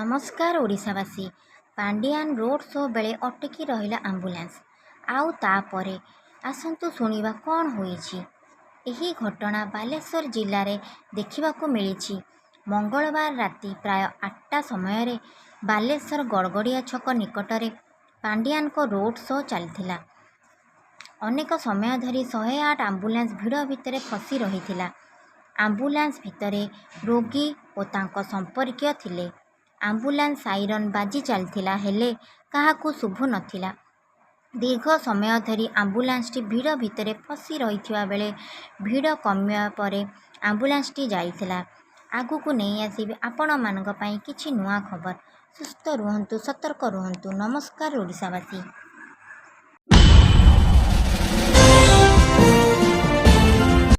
ନମସ୍କାର ଓଡ଼ିଶାବାସୀ। Pandian road show ବେଳେ ଅଟକି ରହିଲା ଆମ୍ବୁଲାନ୍ସ। ଆଉ ତାପରେ ଆସନ୍ତୁ ଶୁଣିବା କ'ଣ ହୋଇଛି। ଏହି ଘଟଣା ବାଲେଶ୍ୱର ଜିଲ୍ଲାରେ ଦେଖିବାକୁ ମିଳିଛି। ମଙ୍ଗଳବାର ରାତି ପ୍ରାୟ 8ଟା ସମୟରେ ବାଲେଶ୍ୱର ଗଡ଼ଗଡ଼ିଆ ଛକ ନିକଟରେ ପାଣ୍ଡିଆନଙ୍କ ରୋଡ୍ ଶୋ ଚାଲିଥିଲା। ଅନେକ ସମୟ ଧରି 108 ଆମ୍ବୁଲାନ୍ସ ଭିଡ଼ ଭିତରେ ଫସି ରହିଥିଲା। ଆମ୍ବୁଲାନ୍ସ ଭିତରେ ରୋଗୀ ଓ ତାଙ୍କ ସମ୍ପର୍କୀୟ ଥିଲେ। ଆମ୍ବୁଲାନ୍ସ ସାଇରନ୍ ବାଜି ଚାଲିଥିଲା, ହେଲେ କାହାକୁ ଶୁଭୁ ନଥିଲା। ଦୀର୍ଘ ସମୟ ଧରି ଆମ୍ବୁଲାନ୍ସଟି ଭିଡ଼ ଭିତରେ ଫସି ରହିଥିବା ବେଳେ ଭିଡ଼ କମିବା ପରେ ଆମ୍ବୁଲାନ୍ସଟି ଯାଇଥିଲା। ଆଗକୁ ନେଇ ଆସିବି ଆପଣମାନଙ୍କ ପାଇଁ କିଛି ନୂଆ ଖବର। ସୁସ୍ଥ ରୁହନ୍ତୁ, ସତର୍କ ରୁହନ୍ତୁ। ନମସ୍କାର ଓଡ଼ିଶାବାସୀ।